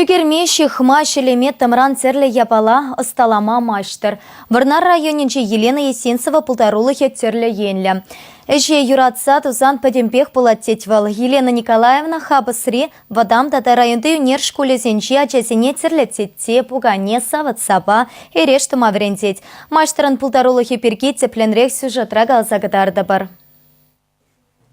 Ӳкерме, ҫыхма, ҫӗлеме тӑмран тӗрлӗ япала ӑсталама маҫтӑр. Вӑрнар районӗнчи Елена Есенцева пултарулӑхӗ тӗрлӗ енлӗ. Ӗҫе юратса тусан пӗтӗмпех пулать тет вӑл. Елена Николаевна Хапӑсри вӑтам тата районти ӳнер шкулӗсенчи ачасене тӗрлӗ тетте, пукане, савӑт-сапа, эреш тума вӗрентет. Маҫтӑрӑн пултарулӑхӗ пирки тӗплӗнрех сюжетра каласа кӑтартӑпӑр.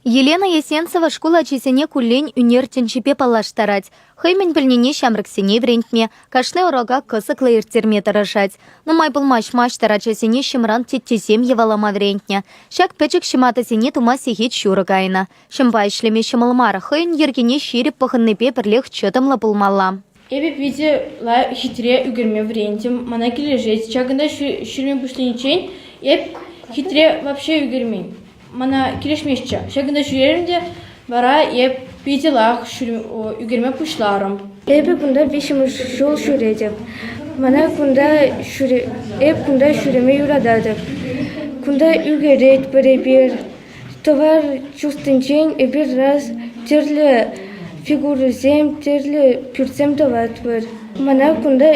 Елена Есенцева шкул ачисене куллен ӳнер тӗнчипе паллаштарать. Хӑй мӗн пӗлнине ҫамрӑксене вӗрентме, кашни урока кӑсӑклӑ ирттерме тӑрӑшать. Нумай пулмасть маҫтӑр ачасене ҫӑмран теттесем йӑвалама вӗрентнӗ. Ҫак пӗчӗк ҫӑматӑсене тума сехет ҫурӑ кайнӑ. Ҫӑмпа ӗҫлеме ҫӑмӑл мар, хӑйӗн йӗркине ҫирӗп пӑхӑннипе пӗрлех чӑтӑмлӑ пулмалла. Эпӗ питӗ лайӑх хитре ӳкерме вӗрентӗм. Мана килӗшет. Ҫакӑнта ҫӳреме пуҫланиччен эп хитре вообще ӳкермен. Мана килӗшместчӗ. Ҫакӑнта ҫӳрерӗм те вара эп питӗ лайӑх ӳкерме пуҫларӑм. Эпӗ кунта виҫҫӗмӗш ҫул ҫӳретӗп. Мана кунта эп кунта ҫӳреме юрататӑп. Кунта ӳкеретпӗр эпир. Тӑвар чустинчен эпир раз тӗрлӗ фигурӑсем, тӗрлӗ пӳртсем тӑватпӑр. Мана кунта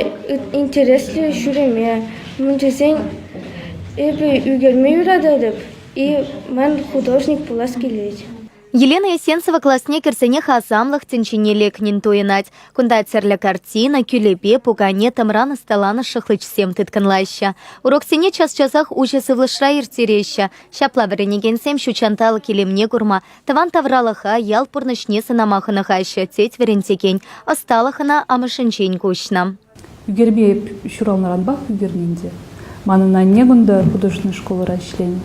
интереслӗ ҫӳреме. Мӗн тесен эпӗ ӳкерме юрататӑп и ман художник пулас килет. Елена Есенцева класне кӗрсенех асамлӑх тӗнчине лекнӗн туйӑнать. Кунта тӗрлӗ картина, кӳлепе, пукане, тӑмран ӑсталанӑ шӑхличсем тыткӑнлаҫҫӗ. Уроксене час-часах уҫӑ сывлӑшра ирттереҫҫӗ. Ҫапла вӗренекенсем ҫутҫанталӑк илемне курма, тӑван тавралӑха, ял пурнӑҫне сӑнама хӑнӑхаҫҫӗ, тет вӗрентекен. Ӑсталӑх ӑна амӑшӗнчен куҫнӑ. Ӳкерме эп ҫуралнӑранпах ӳкернӗ ӗнтӗ. Манӑн анне кунта художественнӑй школӑра ӗҫленӗ.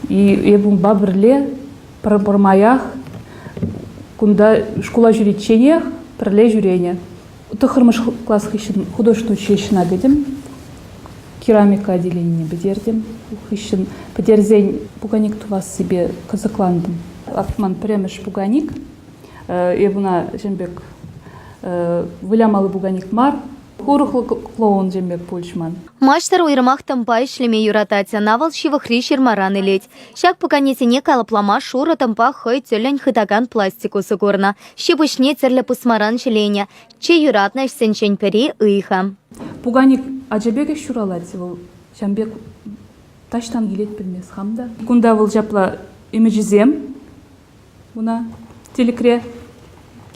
И эп унпа пӗрле пӗрмаях кунта шкула ҫӳричченех пӗрле ҫӳренӗ. Тӑххӑрмӗш класс хыҫҫӑн художественнӑй училищӗна кӗтӗм. Керамика отделенине пӗтертӗм. Хыҫҫӑн пӗтерсен пуканик тӑвассипе кӑсӑклантӑм. Ман пӗрремӗш пуканик. Эп ӑна ҫын пек вылямалли пуканик мар, урӑхлӑ клоун тем пек пулчӗ ман. Маҫтӑр уйрӑмах тӑмпа ӗҫлеме юратать. Ӑна вӑл ҫывӑхри ҫырмаран илет. Ҫак пуканесене калӑплама шурӑ тӑмпа хӑй тӗллӗн хытакан пластик усӑ курнӑ. Ҫи-пуҫне тӗрлӗ пусмаран ҫӗленӗ. Чи юратнӑ ӗҫсенчен пӗри – ыйхӑ. Пуканик ача пекех ҫуралать вӑл. Ҫавӑн пек таҫтан килет пӗлмес хам та. Кунта вӑл ҫапла ӗмӗчӗсем уна тӗлӗкре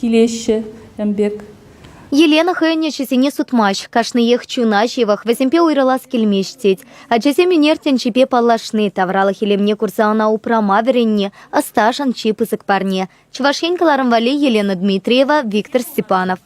килеҫҫӗ ҫавӑн пек. Елена хӑйӗн ӗҫӗсене сутмасть. Кашниех чуна ҫывӑх, вӗсемпе уйрӑлас килмест тет. Ачасем ӳнер тӗнчипе паллашни, тавралӑх илемне курса ӑна упрама вӗренни – ӑсташӑн чи пысӑк парне. Чӑваш Ен кӑларӑм валли Елена Дмитриева, Виктор Степанов.